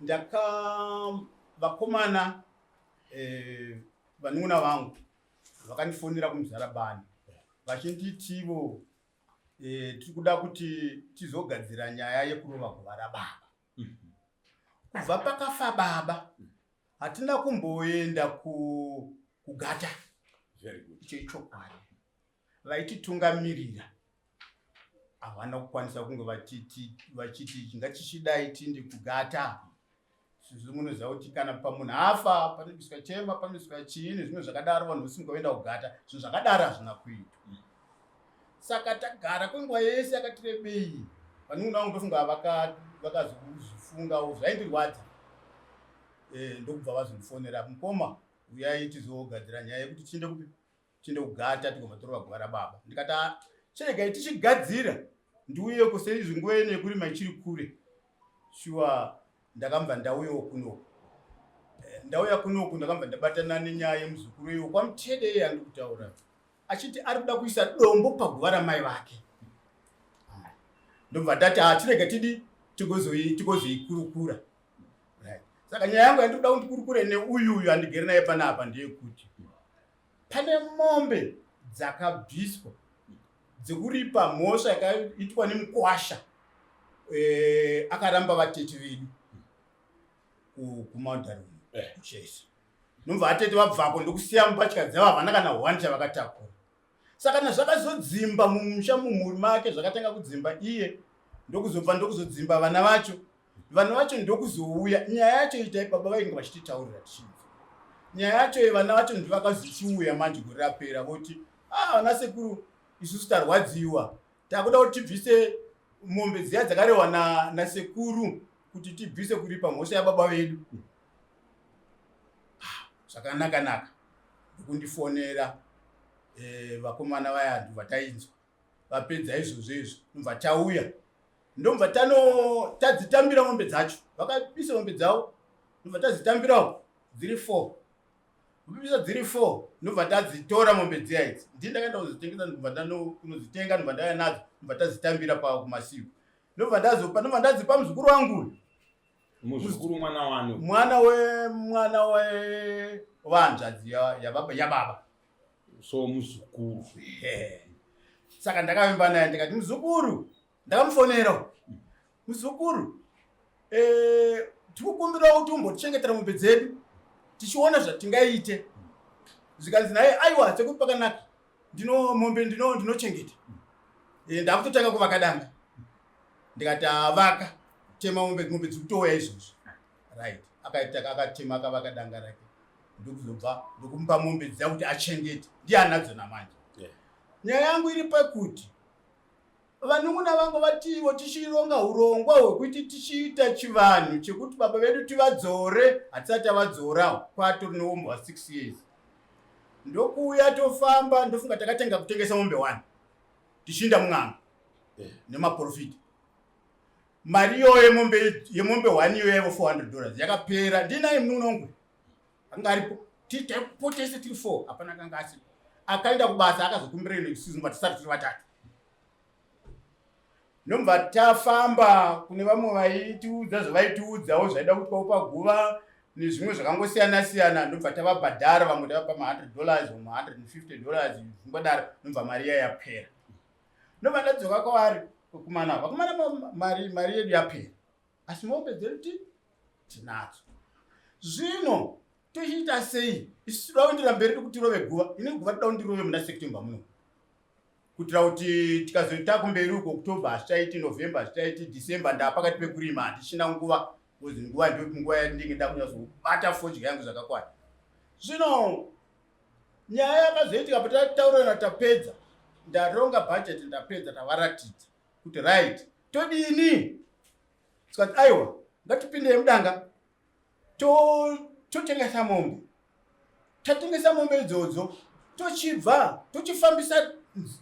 Ndaka vakomana eh, vanun'una vangu vakandifonera kuMuzarabani vachinditivo tiri kuda kuti tizogadzira nyaya yekurova guva rababa. Kubva pakafa baba hatina kumboenda kugata. Very good. Icho ichokwadi. Vaititungamirira havana kukwanisa kunge vachiti ngatichidai tiinde kugata. Sezvo munoziva kuti kana pamunhu afa panoiswa chema, panoiswa chii nezvimwe zvakadaro, vanhu vosimuka voenda kugata. Zvinhu zvakadaro hazvina kuitwa. Saka tagara kwenguva yese yakati rebei. Vanun'una vangu ndofunga vakazozvifungawo, zvaindirwadza. Ndokubva vazondifonera, mukoma uyai tizogadzira nyaya yekuti tiende kupi, tiende kugata tigobva torova guva rababa. Ndikati chiregai tichigadzira ndiuyeko seizvi nguva ino yekurima ichiri kure. Shuwa ndakambva ndauyawo kunoku. Ndauya kunoku ndakambva ndabatana nenyaya yemuzukuru iyo kwaMutede yandiri kutaura, achiti ari kuda kuisa dombo paguva ramai vake. Ndobva ndati chirega tidi tigozoikurukura. Right. Saka nyaya yangu yandiri kuda kuti ndikurukure neuyu uyu andigere naye panapa ndeyekuti pane mombe dzakabviswa dzekuripa mhosva yakaitwa nemukwasha akaramba vatete vedu kuMount Darwin kuchesa. Nobva vatete vabvako ndokusiya mbatya dzavo, havana kana hwani chavakatakura. Saka kana zvakazodzimba mumusha mumhuri make, zvakatanga kudzimba iye, ndokuzobva ndokuzodzimba vana vacho. Vana vacho ndokuzouya. Nyaya yacho itai baba vainge vachititaurira tichinzwa. Nyaya yacho vana vacho ndivakazochiuya manje gore rapera voti, vana sekuru isusu tarwadziwa, takuda kuti tibvise mombe dziya dzakarehwa nasekuru kuti tibvise kuripa mhosva yababa vedu. Zvakanaka naka. Ndokundifonera vakomana vaya ndobva tainzwa. Vapedza izvozvo izvo ndobva tauya. Ndobva tadzitambira mombe dzacho. Vakabisa mombe dzavo ndobva tadzitambirawo dziri 4. Vabisa dziri 4 ndobva tadzitora mombe dziya idzi. Ndini ndakaenda kuzodzitengesa, ndobva kunodzitenga, ndobva ndauya nadzo, ndobva tadzitambira kumasiku. Ndobva ndazopa, ndobva ndadzipa muzukuru wangu. Muzukuru mwana wani? Mwana we mwana wevanzvadzi yababa yababa. So muzukuru. Saka ndakavimba naye, ndikati muzukuru, ndakamufonera. Muzukuru, tikukumbirawo kuti umbotichengetera mombe dzedu tichiona zvatingaite. Zvikanzi naye, aiwa sekuru pakanaka, ndino mombe ndinochengeta. Ndakutotanga kuvaka danga. Ndikati avaka, tema mombe, mombe dzikutouya izvozvo. Right. Akaita akatema akavaka danga rake. Ndokuzobva ndokumupa mombe dziya kuti achengete. Ndiye anadzo namanje. Nyaya yangu iri pakuti vanun'una vangu vativo tichironga urongwa hwekuti tichiita chivanhu chekuti baba vedu tivadzore, hatisati tavadzora kwatori neumbwa 6 years. Ndokuuya tofamba, ndofunga takatenga kutengesa mombe 1 tichiinda mun'anga nemaprofita. Mari iyoyo yemombe 1 iyoyo yaiva $400 yakapera. Ndinaye munun'una wangu anga aripo, taipo tese tiri 4, hapana akanga asipo. Akaenda kubasa akazokumbira ino excuse, but tisati tiri vatatu. Ndobva tafamba kune vamwe vaitiudza zvavaitiudzawo zvaida kuitwawo paguva nezvimwe zvakangosiyana siyana. Ndobva tavabhadhara, vamwe tavapa ma$100, vamwe $150, zvingodaro. Ndobva mari iya yapera. Ndobva ndadzoka kwavari vakomana, vakomana, mari yedu yapera, asi mombe dzedu tinadzo. Zvino tochiita sei? Isu toda kuendera mberi kuti tirove guva. Ini guva toda kundirove muna September muno, kuitira kuti tikazoita kumberi uko October hazvichaiti, November hazvichaiti, December ndapakati pekurima, hatichina nguva, because nguva ndo nguva yandinge ndakunyatsobata fodya yangu zvakakwana. Zvino nyaya yakazoitika patataurana, tapedza, ndaronga bhajeti, ndapedza, tavaratidza kuti right, todini? Tikati aiwa, ngatipindei mudanga totengesa mombe. Tatengesa mombe idzodzo, tochibva tochifambisa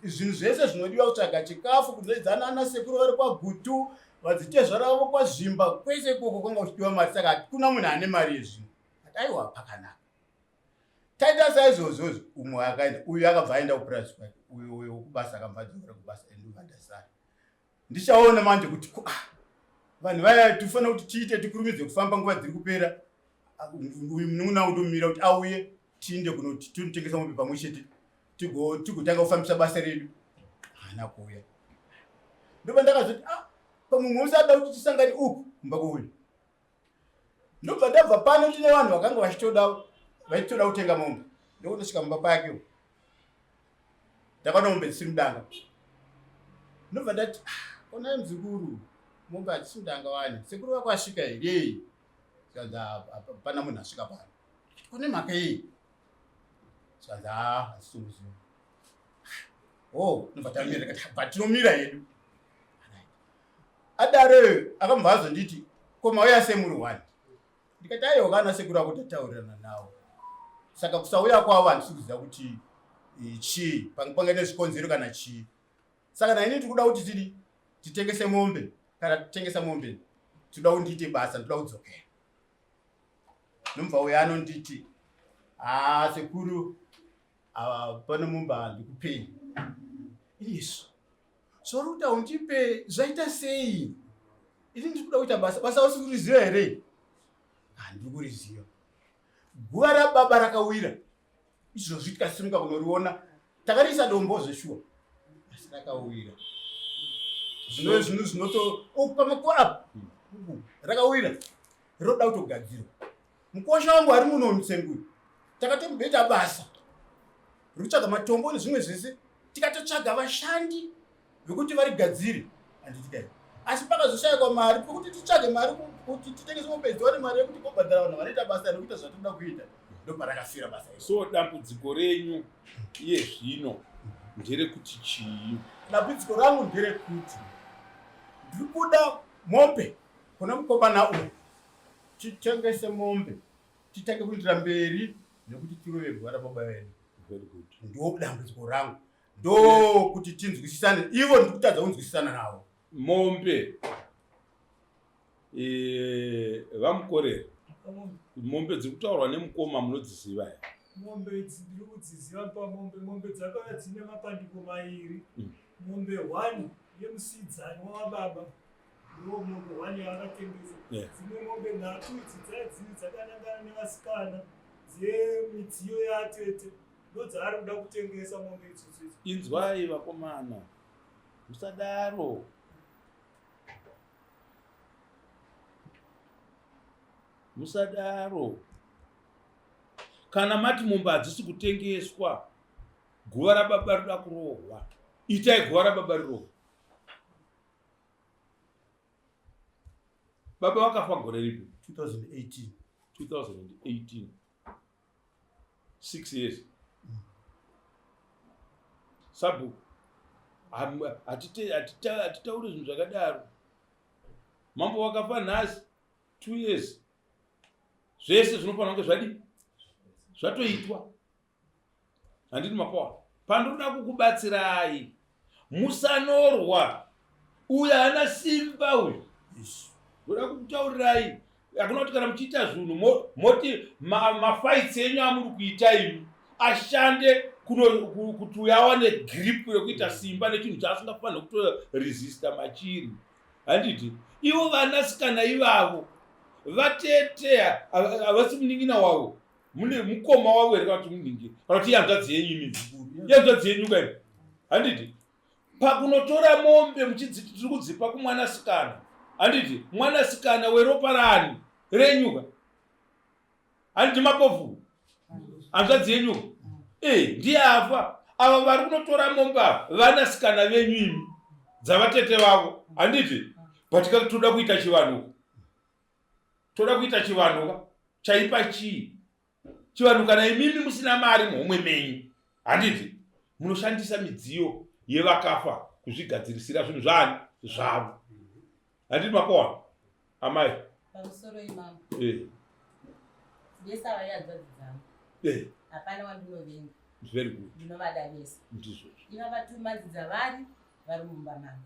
zvinhu zvese zvinodiwa kutsvaga chikafu, kunoidzana ana sekuru vari kwaGutu, vadzitezvara vavo kwaZvimba, kwese ikoko kwanga kuchidiwa mari. Saka hakuna munhu ane mari yezvinhu. Ati aiwa, pakanaka, taita saizvozvozvo. Umwe akaenda, uyu akabva aenda kupurazi kwake, uyu uyu wokubasa akabva adzokera kubasa, endobva ndasara ndichaona manje kuti ah, Vanhu vaya tifanira kuti tiite tikurumidze kufamba, nguva dziri kupera. Uyu munun'una wangu ndomumira kuti auye tiinde kunoti tinotengesa mombe pamwe chete, tigotanga kufambisa basa redu. Haana kuuya. Ndobva ndakazoti ah, pamwe mumwe usada kuti tisangane uku kumba kweuyu. Ndobva ndabva pano ndine vanhu vakanga vachitoda vaitoda kutenga mombe, ndokutosvika mumba pake ndakaona mombe dzisiri mudanga. Ndobva ndati ah, onai muzukuru, mombe hadzisi mudanga wani, sekuru vako asvika here? Zvikanzi hapana munhu asvika pano. Kune mhaka yei? Zvikanzi haa handisi tomuziva. Oh, ndobva tamira, ndikati but tinomira hedu. Adaro akambva azonditi ko mauya semuri one? Ndikati aiwa kana sekuru ako tataurirana nawo, saka kusauya kwavo handisi kuziva kuti chii, pange nezvikonzero kana chii. Saka naini tiri kuda kuti tidi titengese mombe, kana titengesa mombe tinoda kuti ndiite basa, ndinoda kudzokera. Nomubva uyo anonditi haa sekuru pano mumba handikupei. Isu zvauri kuti haundipe zvaita sei? Ini ndiri kuda kuita basa, basa usi kuriziva here? Handiri kuriziva. Guva rababa rakawira izvozvi, tikasimuka kunoriona takariisa dombo zveshuwa, asi rakawira zvino zvinhu zvinoto pamakuva apa rakawira roda kutogadzirwa. Mukosha wangu ari muno mutsenguyu, takatomboita basa rekutsvaga matombo nezvimwe zvese, tikatotsvaga vashandi vekuti varigadzire, handiti kai? Asi pakazoshayikwa mari pekuti titsvage mari kuti titengese mombe dziwane mari yekuti kobhadhara vanhu vanoita basa rekuita zvatinoda kuita, ndoparakafira basa iro. So dambudziko renyu iye zvino nderekuti chii? Dambudziko rangu nderekuti ndiri kuda mombe kuna mukomana uyu, titengese mombe titange kuendera mberi nekuti tirove guva rababa vedu. Very good. Ndo dambudziko rangu, ndokuti tinzwisisane. Ivo ndiri kutadza kunzwisisana navo. Mombe, vamukorera, mombe dziri kutaurwa nemukoma munodziziva here? Mombe idzi ndiri kudziziva pamombe. Mombe dzakauya dzine mapandiko mairi. Mombe 1 yemusidzani wababa, ndo mombe 1 yaakatengesa. Dzimwe mombe 3 idzi dzaidziri dzakanangana nevasikana dzemidziyo yatete, ndo dzaari kuda kutengesa mombe idzodzo idzi. Inzwai vakomana, musadaro. Musadaro. Kana mati mombe hadzisi kutengeswa, guva rababa rinoda kurohwa, itai guva rababa rirohwa. Baba vakafa gore ripi? 2018. 2018, 6 years. Sabhuku, hatitauri zvinhu zvakadaro. Mambo wakafa nhasi 2 years, zvese zvinofanira kunge zvadii zvatoitwa, handiti mapawa? Pandinoda kukubatsirai, musanorwa. Uyu haana simba uyu, ndoda kukutaurirai. Hakuna kuti kana muchiita zvinhu moti mafights enyu amuri kuita imi ashande kuti uyu awane grip yekuita simba nechinhu chaasingafaniri kutoresista machiri, handiti? Ivo vanasikana ivavo vatete havasi munin'ina wavo, mune mukoma wavo here, kana kuti muningi, kana kuti ihanzvadzi yenyu imi, ihanzvadzi yenyu kai, handiti? Pakunotora mombe muchidziti tiri kudzipa kumwanasikana, handiti? Mwanasikana weropa rani renyuka, handiti? Mapofu hanzvadzi yenyu e ndiye afa. Ava vari kunotora mombe ava vanasikana venyu imi, dzavatete vavo, handiti? But toda kuita chivanhu, toda kuita chivanhu ka. Chaipa chii chivanhu kana imimi musina mari muhomwe menyu, handiti? Munoshandisa midziyo yevakafa kuzvigadzirisira zvinhu zvaani zvavo, handiti? Makowa amai. Pamusoro imambo. Vese ava ihanzvadzi dzangu. Hapana wandinovenga. Very good. Ndinovada vese. Ndizvozvo. Iva vatumadzi dzavari vari mumba mangu.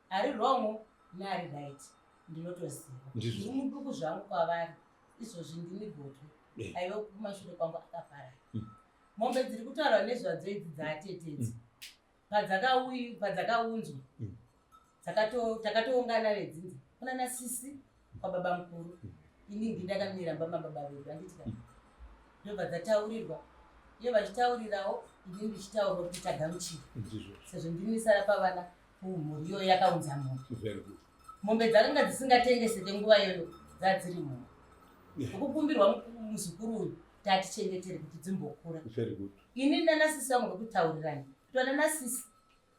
Ari wrong neari right ndinotoziva. Ndizvo. Ndiri muduku zvangu kwavari, izvozvi ndini gotwe. Aiva kumashure kwangu akaparara. Mombe dziri kutaurwa nezvadzo idzi dzaatetedzi, padzakaunzwa, takatoungana vedzinza. Kunana sisi kwababa mukuru ini ndindakamira mba mababa vedu handiti ka ndobva dzataurirwa iyo vachitaurirawo ini ndichitaurwa kuti tagamuchira sezvo ndinisara pavana kumhuri iyoyo yakaunza mombe. Mombe dzakanga dzisingatengeseke nguva iyoyo dzadziri mombe ukukumbirwa muzukuru uyu tatichengetere kuti dzimbokura. Ini nanasisi vangu vekutaurirana kuti vananasisi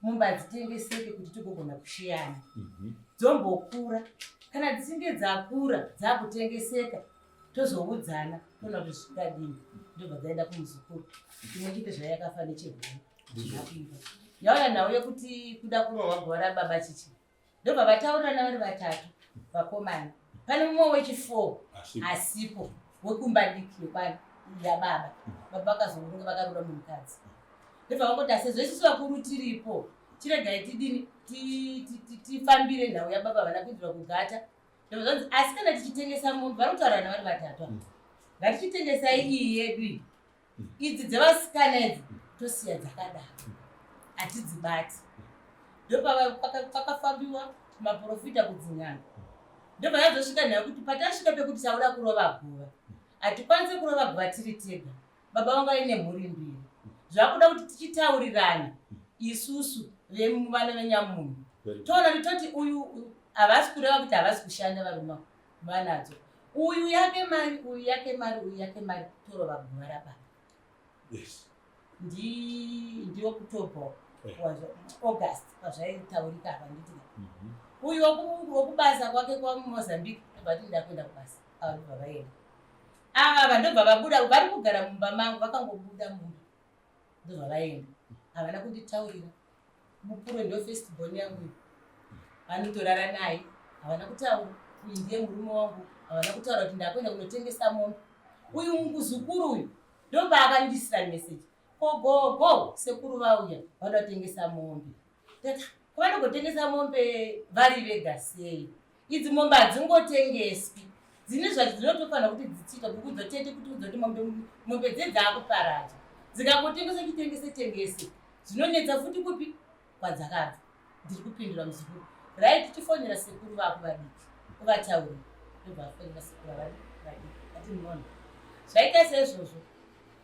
mombe hadzitengeseke kuti tigogona kushiyana dzombokura. Kana dzichinge dzakura dzakutengeseka tozoudzana toona kuti zvingadini. Ndobva dzaenda kumuzukuru imwe chete zvayakafa nechehuru zvinakuipa yauya nhau yekuti kuda kurohwa guva rababa chichi. Ndobva vataurirana vari vatatu vakomana. Pane mumwe wechi4 asipo wekumba diki yekwani yababa. Baba vakazorunga vakarura mumukadzi. Ndobva vangoti sezvo isusu vakuru tiripo chiregai tidini tifambire nhau yababa vana kuinzwa kugata. Ndobva zvanzi asi kana tichitengesa mombe vari kutaurirana vari vatatu ava. Ngatichitengesai iyi yedu iyi. Idzi dzevasikana idzi tosiya dzakadaro. Hatidzibati. Ndopakafambiwa kumaprofita kudzinyanga. Ndobva yazosvika nhau kuti patasvika pekuti tauda kurova guva. Hatikwanisi kurova guva tiri tega. Baba vangu vaine mhuri mbiri. Zvakuda kuti tichitaurirana isusu vana venyamunhu. Toona kuti toti uyu havasi kureva kuti havasi kushanda varume vanadzo. Uyu yake mari, uyu yake mari, uyu yake mari, torova guva rababa. Yes. Ndi October August pazvaitaurika apa nditi. Uyu wokubasa kwake kwaMozambique ndobva ti ndakuenda kubasa. Ava ndobva vaenda. Ava ndobva vabuda vari kugara mumba mangu vakangobuda mumba. Ndobva vaenda. Havana kunditaurira. Mupuro ndo first born yangu. Vanotorara naye. Havana kutaura. Uyu ndiye murume wangu. Havana kutaura kuti ndakuenda kunotengesa mombe. Uyu muzukuru uyu ndopaakandisira message. Kogogo sekuru vauya vanoda kutengesa mombe. Ndati vanogotengesa mombe vari vega sei? Idzi mombe hadzingotengeswi. Dzine zvacho dzinotofanira kuti dzichiita kukuudza tete kuti udza kuti mombe dzedzakuparadzwa. Dzikangotengesa chitengese tengese. Zvinonetsa futi kupi kwadzakabva. Ndiri kupindura muzukuru. Right tifonera sekuru vako vadiki. Uvataurire. Ndobva afonera sekuru vadiki. Ati munoona. Zvaita seizvozvo.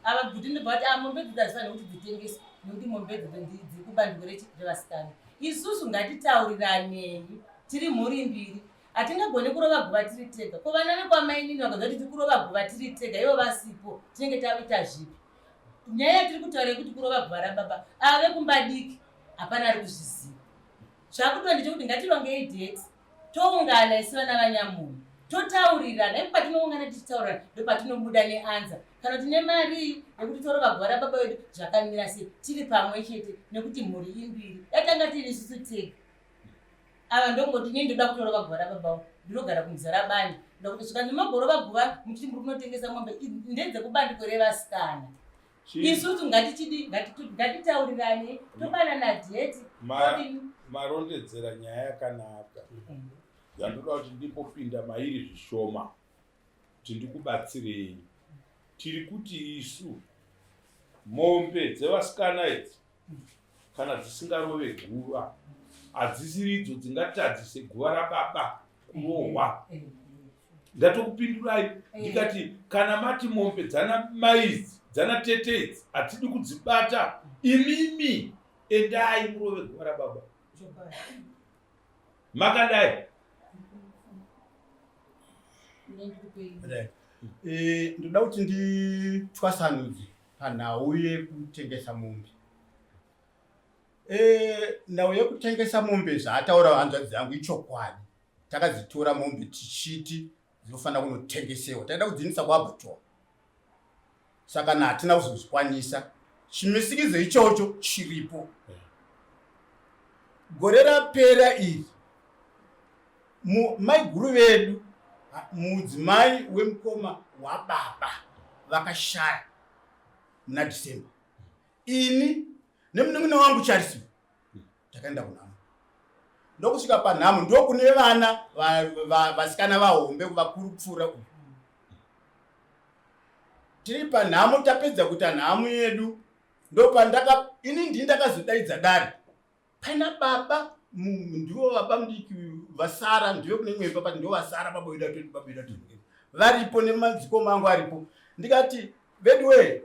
Ava bhuti ndobva vati mombe idzi hadzifaniri kuti dzitengeswe nekuti mombe idzi dziri kubandiko revasikana. Isusu ngatitauriranei tiri mhuri mbiri. Hatingagoni kurova guva tiri tega. Ko vana vekwamainini vakaziva kuti tiri kurova guva tiri tega ivo vasipo tinenge taita zvipi? Nyaya yatiri kutaura yekuti kurova guva rababa ava vekumba diki hapana ari kuzviziva. Zvakudiwa ndechekuti ngatirongei dheti toungana isu vana vanyamunhu totaurirana. Ipo patinoungana tichitaurirana ndopatinobuda neanza. Kana tine mari yekuti torova guva rababa vedu zvakamira sei tiri pamwe chete nekuti mhuri imbiri. Datanga tiri isusu tega. Ava ndongoti ini ndoda kutorova guva rababa vangu. Ndinogara kuMuzarabani. Ndoda kuti zvikanzi mogorova guva muchiti muri kunotengesa mombe ndedzekubandiko revasikana. Isusu ngatichidi ngatitaurirane tobanana dheti. Marondedzera nyaya yakanaka. Yandoda kuti ndimbopinda mairi zvishoma kuti ndikubatsirei. Tiri kuti isu mombe dzevasikana idzi kana dzisingarove guva hadzisiri idzo dzingatadzise guva rababa kurohwa. Ndatokupindurai ndikati kana mati mombe dzana mai idzi dzana tete idzi hatidi kudzibata, imimi endai murove guva rababa. Makadai. Ndoda kuti nditwasanudze panhau yekutengesa mombe. Nhau yekutengesa mombe zvaataura hanzvadzi yangu ichokwadi. Takadzitora mombe tichiti dzinofanira kunotengesewa. Taida kudziindisa kuAbatoa. Saka na hatina kuzozvikwanisa. Chimisikidzo ichocho chiripo. Gore rapera iri maiguru vedu mudzimai wemukoma wababa vakashaya muna December. Ini nemunin'ina wangu Charisi takaenda kunhamo. Ndokusvika panhamo ndokune vana vasikana vahombe vakuru kupfuura uyu. Tiri panhamo tapedza kuita nhamo yedu ndopandaka ini ndini ndakazodaidza dare. Paina baba ndivo baba mudiki vasara ndive kune imwe imba but ndo vasara baba wedu atoti baba wedu atoti varipo nemadzikoma angu aripo ndikati veduwee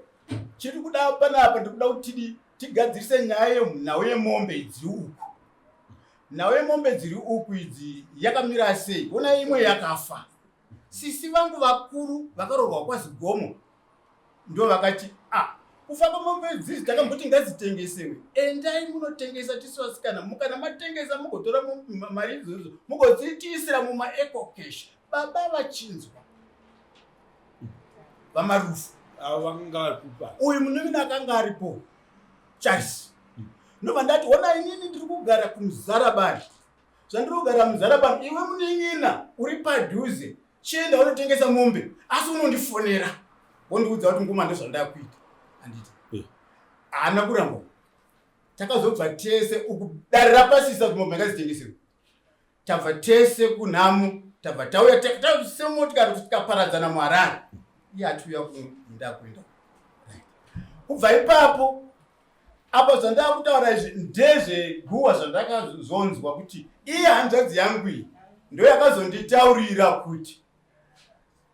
chiri kuda panapa ndikuda kuti tidi tigadzirise nyaya yenhau yemombe idzi uku nhau yemombe dziri uku idzi yakamira sei ona imwe yakafa sisi vangu vakuru vakaroorwa kwazigomo ndo vakati a ah, kufa kwemombe idzizi takamboti ngadzitengesewe endai munotengesa tisu vasikana mukana matengesa mugotora mari idzodzo mugodzitiisira mumaecocash baba vachinzwa vamarufu uyu munin'ina akanga aripo Charles ndobva ndati hona inini ndiri kugara kumuzarabani zvandiri kugara muzarabani iwe munin'ina uri padhuze chienda unotengesa mombe asi unondifonera wondiudza kuti nguma ndozvandakuita handiti eh. haana kuramba takazobva tese uku dare rapasisa kuti mombe ngadzitengesewe tabva tese kunhamo tabva tauya semotikari kuti tikaparadzana muharare iye achiuya kuenda kuenda kubva ipapo apa zvandava kutaura izvi ndezveguwa zvandakazonzwa kuti iye hanzvadzi yangu iyi ndo yakazonditaurira kuti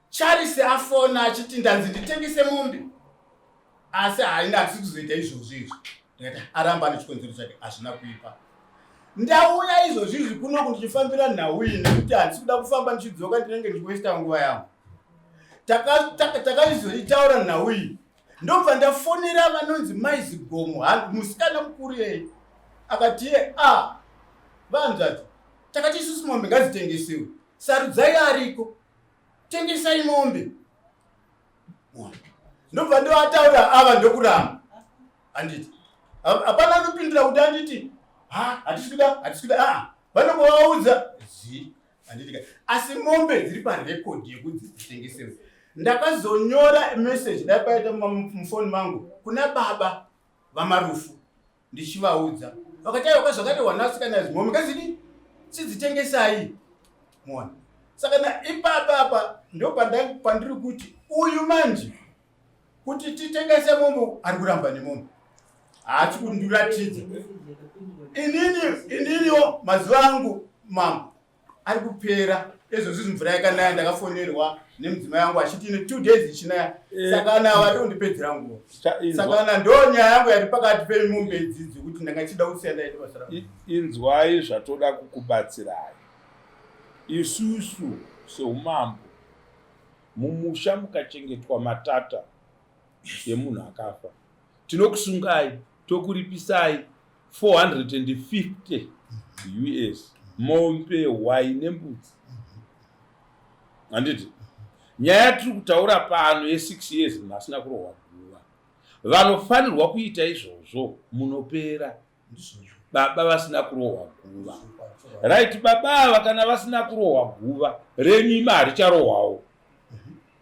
Charles afona achiti ndanzi nditengese mombe asi haina hatisi kuzoita izvozvo izvi ndikati aramba ane chikonzero chake hazvina kuipa ndauya izvozvi izvi kunoku ndichifambira nhau iyi nekuti handisi kuda kufamba ndichidzoka ndinenge ndichiwesta nguva yangu takaizoitaura taka nhau iyi ndobva ndafonera vanonzi mai zigomo musikana mukuru yeye akati ye a ah, vanzvadzi takati isusu mombe ngadzitengesiwe sarudzai ariko tengesai mombe ndobva ndovataura ava ndokuramba handiti hapana anopindura kuti anditi ha hatisi kuda hatisi kuda aa vanongovaudza zi handiti ka asi mombe dziri parekodhi yekunzi dzitengesewe ndakazonyora message dai paita mufoni mangu kuna baba vamarufu ndichivaudza vakati aiwa zvakati wanasikana izvi mombe ngazidi chidzitengesai mona saka na ipapa apa ndo pandiri kuti uyu manje kuti titengese mombe ari kuramba nemombe haasi kundiratidza inini ininiwo mazuva angu mambo ari kupera ezvozvi mvura yakanaya ndakafonerwa nemudzimai wangu achiti ine two days ichinaya eh. saka ana vari kundipedzera nguva saka ana ndo nyaya yangu yari pakati pemombe idzidzi kuti ndanga ichida kusiya ndaita basa rangu inzwai zvatoda kukubatsirai isusu seumambo mumusha mukachengetwa matata yemunhu akafa tinokusungai tokuripisai 450 us mombe hwai nembudzi handiti nyaya yatiri kutaura pano ye6 years munhu asina kurohwa guva vanofanirwa kuita izvozvo munopera baba vasina kurohwa guva right baba ava kana vasina kurohwa guva renyu ima haricharohwawo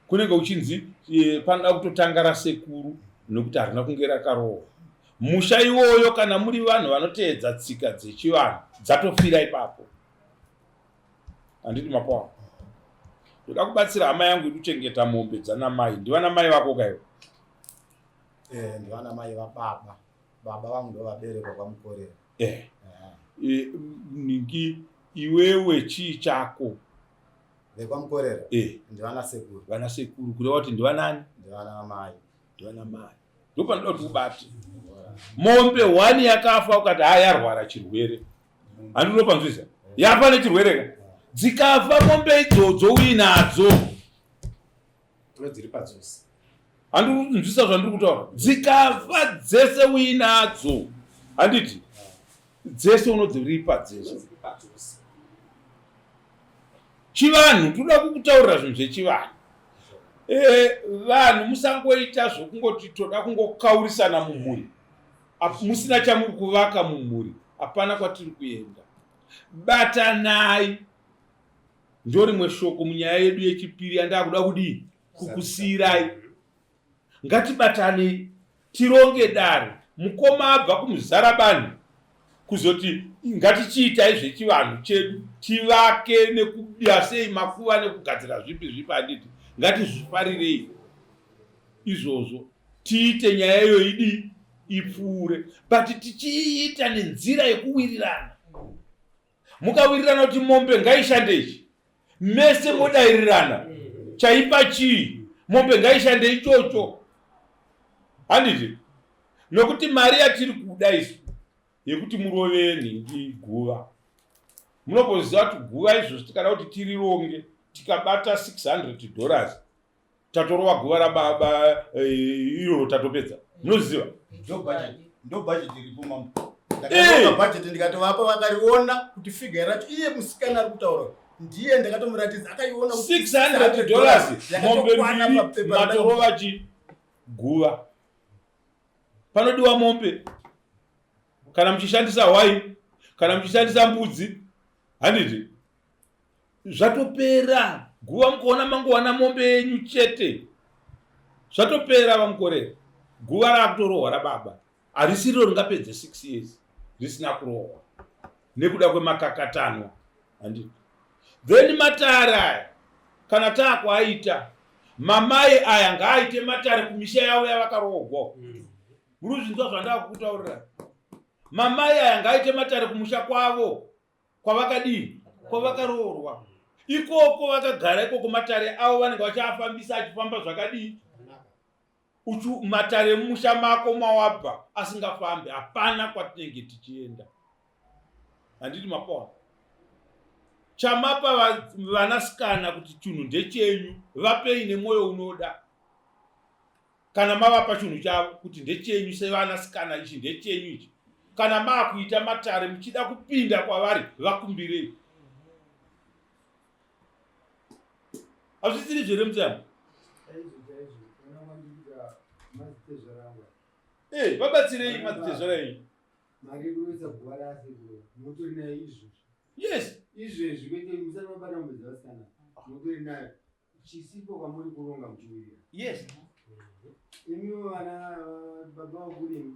kunenge uchinzi e, panoda kutotanga rasekuru nokuti harina kunge rakarohwa musha iwoyo kana muri vanhu vanoteedza tsika dzechivanhu dzatofira ipapo handiti mapawa ndoda kubatsira hama yangu ikuchengeta mombe dzanamai ndivana mai vako kaivo eh, ndivana mai vababa baba vangu ndovaberekwa kwamukorera eh. eh. ningi iwewe chii chako vekwamukorera eh. ndivana sekuru vana sekuru kureva kuti ndivanani ndivana mai ndivana mai ndopanoda kuti ubate mombe one yakafa ukati ha yarwara chirwere handi unopanzwisa yafa nechirwere ka dzikafa mombe idzodzo uinadzo dziri padzose handikunzwisa zvandiri kutaura dzikafa dzese uinadzo handiti dzese unodziripa dzese chivanhu toda kukutaurira zvinhu zvechivanhu eh, vanhu musangoita zvokungoti toda kungokaurisana mumhuri musina chamuri kuvaka mumhuri hapana kwatiri kuenda batanai ndorimwe shoko munyaya yedu yechipiri yandakuda kudii kukusiirai ngatibatanei tironge dare mukoma abva kumuzarabani kuzoti ngatichiitai zvechivanhu chedu tivake nekuda sei makuva nekugadzira zvipi zvipi handiti ngatizvifarirei izvozvo tiite nyaya iyo idii ipfuure but tichiiita nenzira yekuwirirana. Mukawirirana kuti mombe ngaishande ichi, mese modairirana chaipa chii, mombe ngaishande ichocho, handiti? Nokuti mari yatiri kuda isu yekuti murove nhingi guva, munomboziva kuti guva izvozvi tikada kuti tirironge tikabata $600 tatorova guva rababa eh, iroro tatopedza, munoziva. Ndo budget iripo mambo. Ndakaona budget ndikatovapa, vakariona kuti figure racho iye musikana ari kutaura ndiye ndakatomuratidza akaiona kuti $600 mombe yakatokwana mbiri papepa. Matorova chi guva. Panodiwa mombe, kana muchishandisa hwai, kana muchishandisa mbudzi, handiti zvatopera guva? Mukuona mangowana mombe yenyu chete, zvatopera. Vamukorera, guva raakutorohwa rababa harisiriro ringapedze 6 years risina kurohwa nekuda kwemakakatanwa, handiti? Then matare aya kana taakuaita, mamai aya ngaaite matare kumisha yavo yavakarohwa. Muri kuzvinzwa zvandakukutaurira? Mamai aya ngaaite matare kumusha kwavo kwavakadii, kwavakaroorwa ikoko. Vakagara ikoko, matare avo vanenge vachiafambisa achifamba zvakadii. Uchu matare emumusha mako mawabva asingafambi, hapana kwatinenge tichienda, handiti? Mapaona chamapa vanasikana kuti chinhu ndechenyu, vapei nemwoyo unoda. Kana mavapa chinhu chavo kuti ndechenyu sevanasikana, ichi ndechenyu ichi, kana maakuita matare muchida kupinda kwavari, vakumbirei. Hazvisiri zvere mutsiyana? Chaizvo chaizvo, ona kwandikuita madzitezvara angu. Vabatsirei madzitezvara enyu. Mari yekuisa guva rasekuru mutori nayo izvozvi. Izvezvi, kwete musati mabata mombe dzevasikana, mutori nayo. Chisipo kwamuri kuronga muchiwirira. Imiwo vana baba vakurimi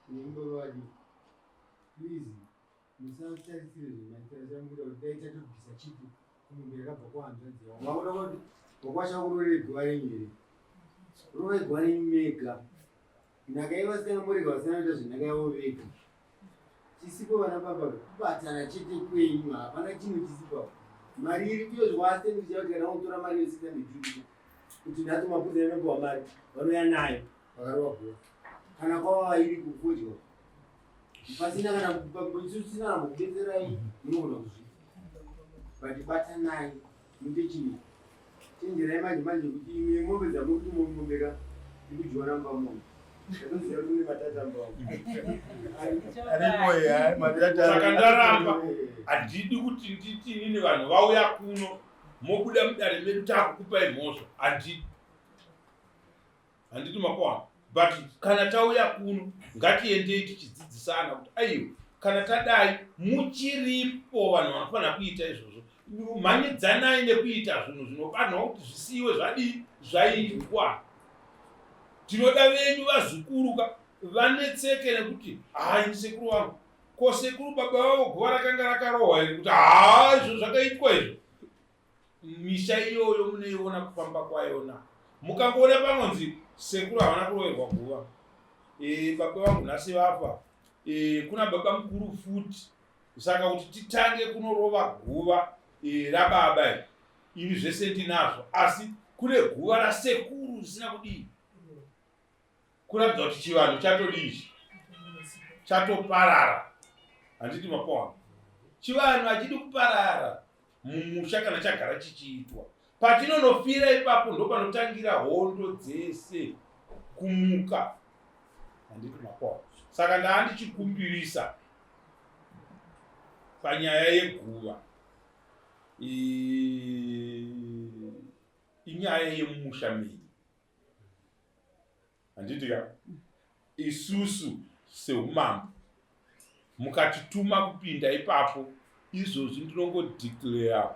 nemi baba vadiki, please musatarisire zvemaitira chamukuita kuti dai tatobvisa chipi kumombe yakabva kuhanzvadzi yavo. Maona kuti wakwasha kurorei guva renyu here? Rovai guva renyu mega. Nhaka yevasikana murega vasikana kuita zvenhaka yavo vega. Chisipo vana baba kubatana chete kwenyu, hapana chimwe chisipo. Mari iri kuyo zvaasendicha kuti kana utora mari yosita nejuruka kuti nhasi mapudzi anopiwa mari, vanouya nayo vakarova guva. Kana kwava iri kufodya pasina kana isusu tisina kana kukubetserai, munogona kuzviita, but batanai muite chinhu. Chenjerai manje manje kuti imwe mombe dzamuri kuti mombe ka ikujiwana mumba muno, ndatoziva kuti mune matata mumba. Aripo ya matata. Saka ndaramba, handidi kuti nditi inini vanhu vauya kuno, mobuda mudare medu taakukupai mhosva, handidi, handiti makwana? But kana tauya kuno ngatiendei tichidzidzisana kuti aiwa, kana tadai muchiripo vanhu vanofanira kuita izvozvo. Mhanyidzanai nekuita zvinhu zvinofanirwa kuti zvisiyiwe zvadii, zvaitwa. Tinoda venyu vazukuru ka vanetseke nekuti hai sekuru vangu, ko sekuru baba vavo guva rakanga rakarohwa here? Kuti haa, izvo zvakaitwa izvo. Misha iyoyo munoiona kufamba kwayona. Mukangoona panonzi sekuru havana kuroverwa guva, baba vangu nhasi vafa, kuna baba mukuru futi, saka kuti titange kunorova guva rababa ini zvese ndinazvo, asi kune guva rasekuru risina kudii, kuratidza kuti chivanhu chatodii ichi chatoparara, handiti mapoa? Chivanhu hachidi kuparara mumusha kana chagara chichiitwa. Pachinonofira ipapo ndo panotangira hondo dzese kumuka, handiti mapoa? Saka ndaa ndichikumbirisa panyaya yeguva, inyaya yemumusha menyu, handiti ka? Isusu seumambo mukatituma kupinda ipapo izvozvi, ndinongodeclare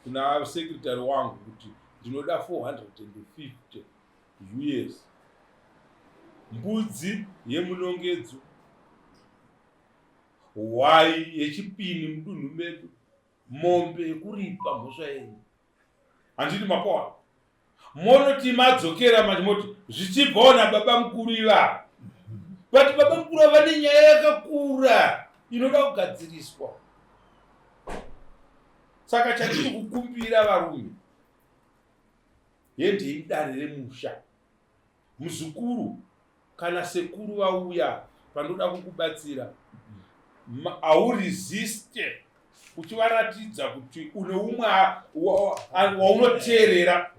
kuna secretary wangu kuti ndinoda 450 US, mbudzi yemunongedzo, hwai yechipini mudunhu medu, mombe yekuripa mhosva yenyu, handiti mapoa? Monoti madzokera manje moti zvichibvawo nababa mukuru ivava, but baba mukuru ava vane nyaya yakakura inoda kugadziriswa. Saka chatiri kukumbira varume, hendei dare remusha. Muzukuru, kana sekuru vauya panoda kukubatsira, hauresiste uchivaratidza kuti une umwe waunoteerera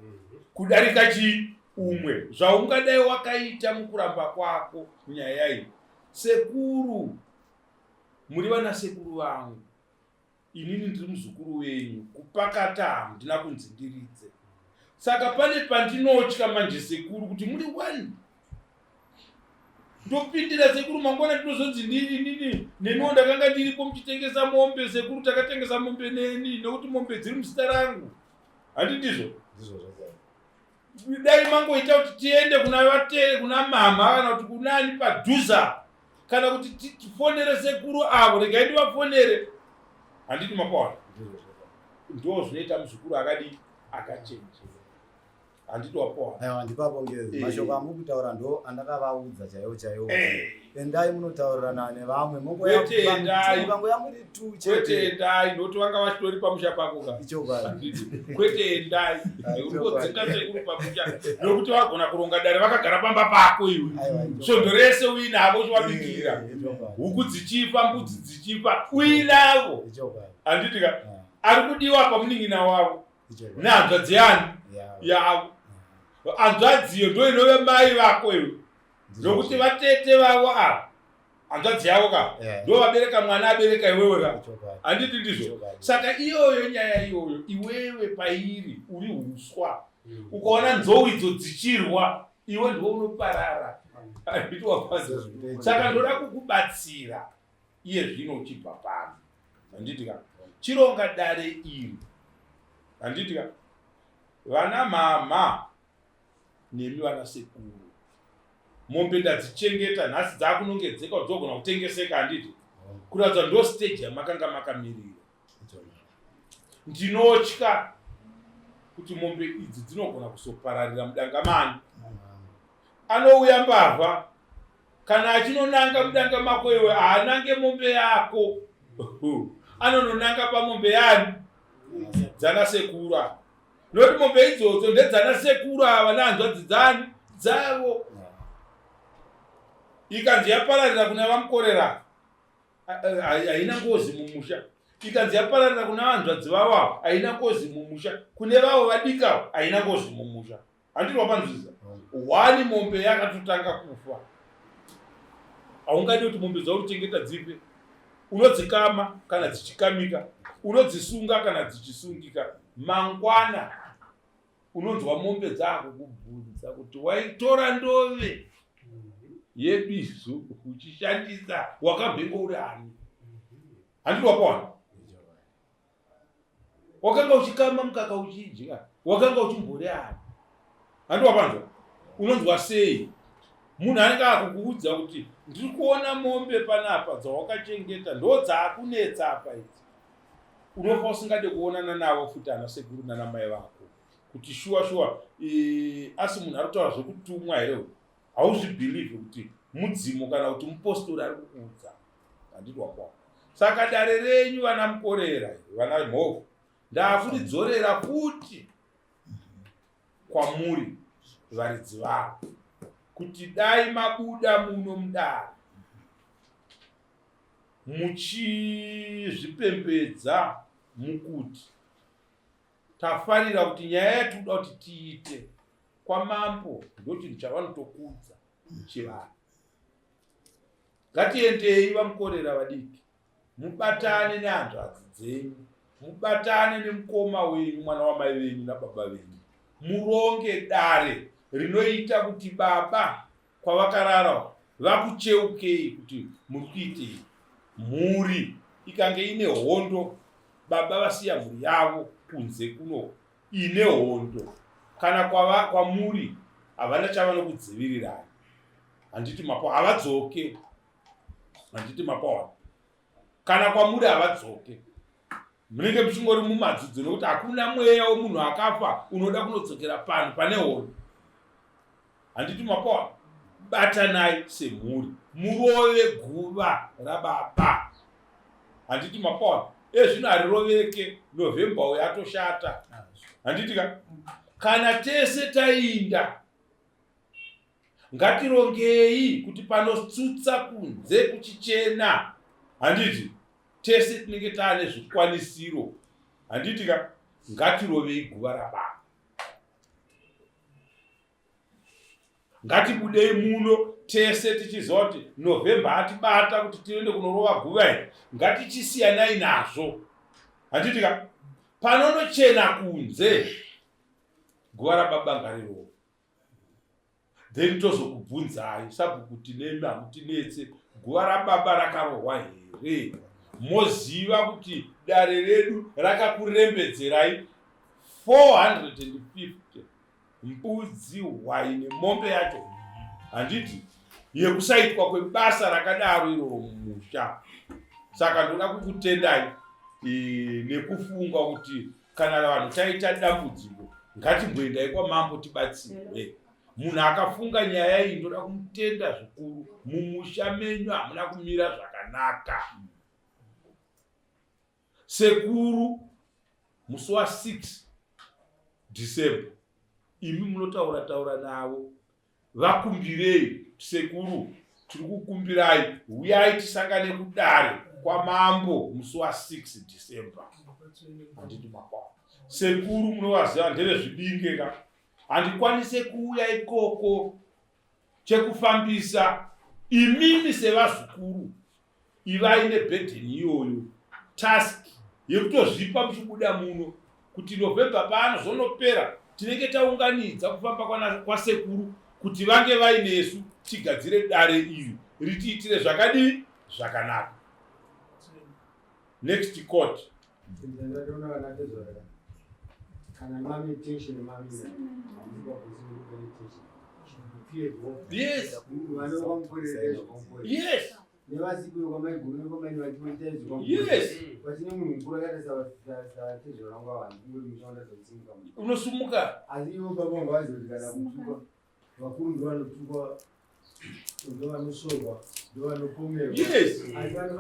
kudarika chii umwe zvaungadai wakaita mukuramba kwako nyaya iyi. Sekuru, muri vana sekuru vangu, inini ndiri muzukuru wenyu, kupakata handina kunzi ndiridze. Saka pane pandinotya manje sekuru kuti muri one ndopindira sekuru mangwana ndinozonzi ndini nini neniwo ndakanga ndiripo muchitengesa mombe sekuru takatengesa mombe neni nekuti mombe dziri muzita rangu handi ndizvo dai mangoita kuti tiende kuna vate kuna mama kana kuti kunani padhuza kana kuti tifonere sekuru avo regai ndivafonere handiti mapaona ndo zvinoita muzukuru akadii akachenjera handiti wapoa aiwa ndipapo ngezi eh. mashoko amuri kutaura ndo andakavaudza chaiwo chaiwo eh. endai munotaurirana nevamwe mongoyangoya muri tu chete endai nokuti vanga vachitori pamusha pako ka ichokwadi kwete endai uringodzinga sekuru pamusha nokuti vagona kuronga dare vakagara pamba pako iwe svondo rese uinavo uchivabikira eh, huku dzichifa mbudzi dzichifa uinavo handiti ka ari kudiwa pamunin'ina wavo nehanzvadzi yani yavo hanzvadziyo ndo inove mai vako iwe nokuti vatete vavo ava hanzvadzi yavo ka ndo vabereka mwana abereka iwewe ka handiti ndizvo saka iyoyo nyaya iyoyo iwewe pairi uri uswa mm. ukaona nzou idzo dzichirwa iwe ndiwe unoparara handiti wapaza saka ndoda kukubatsira iye zvino uchibva pano handiti ka chironga dare iri handiti ka vana mhamha nemi vana sekuru mombe ndadzichengeta nhasi dzakunongedzeka dzogona kutengeseka handiti kuratidza ndo stage yamakanga makamirira ndinotya kuti mombe idzi dzinogona kuzopararira mudanga mani anouya mbavha kana achinonanga mudanga mako iwe haanange mombe yako anononanga pamombe yani dzana sekuru ava nokuti mombe idzodzo ndedzana sekuru ava nehanzvadzi dzani dzavo ikanzi yapararira kuna vamukorera haina ngozi mumusha ikanzi yapararira kuna vanzvadzi vavo ava haina ngozi mumusha kune vavo vadikawo haina ngozi mumusha handiti wapanzwisisa hwani mombe yakatotanga kufa haungadi kuti mombe dzauri kuchengeta dzife unodzikama kana dzichikamika unodzisunga kana dzichisungika mangwana unonzwa mombe dzaakukubvunza kuti waitora ndove yebizu uchishandisa wakambenge uri ani handiti wapawana wakanga uchikama mukaka uchidya wakanga uchimbori ani handi wapanzwa unonzwa sei munhu anenge akukuudza kuti ndiri kuona mombe panapa dzawakachengeta ndo dzaakunetsa apa idzi unofa usingade kuonana navo futi ana sekuru nana mai vako kuti shuwa shuwa e, asi munhu ari kutaura zvekutumwa here hauzvibhilivhi kuti mudzimu kana kuti mupostori ari kukuudza handiti wakwao saka dare renyu vana mukorera vana mhofu ndakuridzorera futi kwamuri varidzi vavo kuti dai mabuda muno mudare muchizvipembedza mukuti tafarira kuti nyaya yatikuda kuti tiite kwamambo ndochinhu chavanotokudza chivanhu Ngatiendei vamukorera vadiki, mubatane nehanzvadzi dzenyu, mubatane nemukoma wenyu, mwana wamai venyu nababa venyu, muronge dare rinoita kuti baba kwavakarara vakucheukei kuti muri kuitei. Mhuri ikange ine hondo, baba vasiya mhuri yavo kunze kuno ine hondo, kana kwava kwamuri havana chavanokudzivirirai. Handiti mapo havadzoke, handiti mapowana kana kwamuri havadzoke, munenge muchingori mumadzudzo nekuti hakuna mweya wemunhu akafa unoda kunodzokera pano pane hondo. Handiti mapowana, batanai semhuri murove guva rababa. Handiti mapowana. Ezvino hariroveke, November uyo atoshata. Handiti ka? Kana tese tainda, ngatirongei kuti panotsutsa kunze kuchichena. Handiti? Tese tinenge taane zvikwanisiro. Handiti ka? Ngatirovei guva rababa. Ngatibudei muno tese tichiziva kuti November atibata kuti tiende kunorova guva iri. Ngatichisiyanai nazvo. Handiti ka? Panonochena kunze guva rababa ngarirove. Then tozokubvunzai sabhuku tinemi hamutinetse guva rababa rakarohwa here? Moziva kuti dare redu rakakurembedzerai 450 mbudzi, hwai nemombe yacho, handiti, yekusaitwa kwebasa rakadaro iroro mumusha. Saka ndoda kukutendai nekufunga kuti kana vanhu taita dambudziko ngatimboendai kwamambo tibatsirwe. Munhu akafunga nyaya iyi ndoda kumutenda zvikuru. Mumusha menyu hamuna kumira zvakanaka. Sekuru musi wa 6 December imi munotaura taura navo, vakumbirei sekuru, tiri kukumbirai huyai tisangane kudare kwamambo musi wa 6 December. Handiti makwa sekuru munovaziva ndevezvibinge ka, handikwanise kuuya ikoko. Chekufambisa imimi sevazukuru ivai nebhedheni iyoyo, task yekutozvipa muchibuda muno kuti November paanozonopera tinenge taunganidza kufamba kwasekuru kuti vange vainesu tigadzire dare iri ritiitire zvakadii zvakanaka. Next court. Yes. Yes. Yes. Unosumuka. Asi ivo baba vanga vaziva kuti kana kutuka vakuru ndovanotukwa, ndovanosorwa, ndovanopomerwa. Yes. Asi vano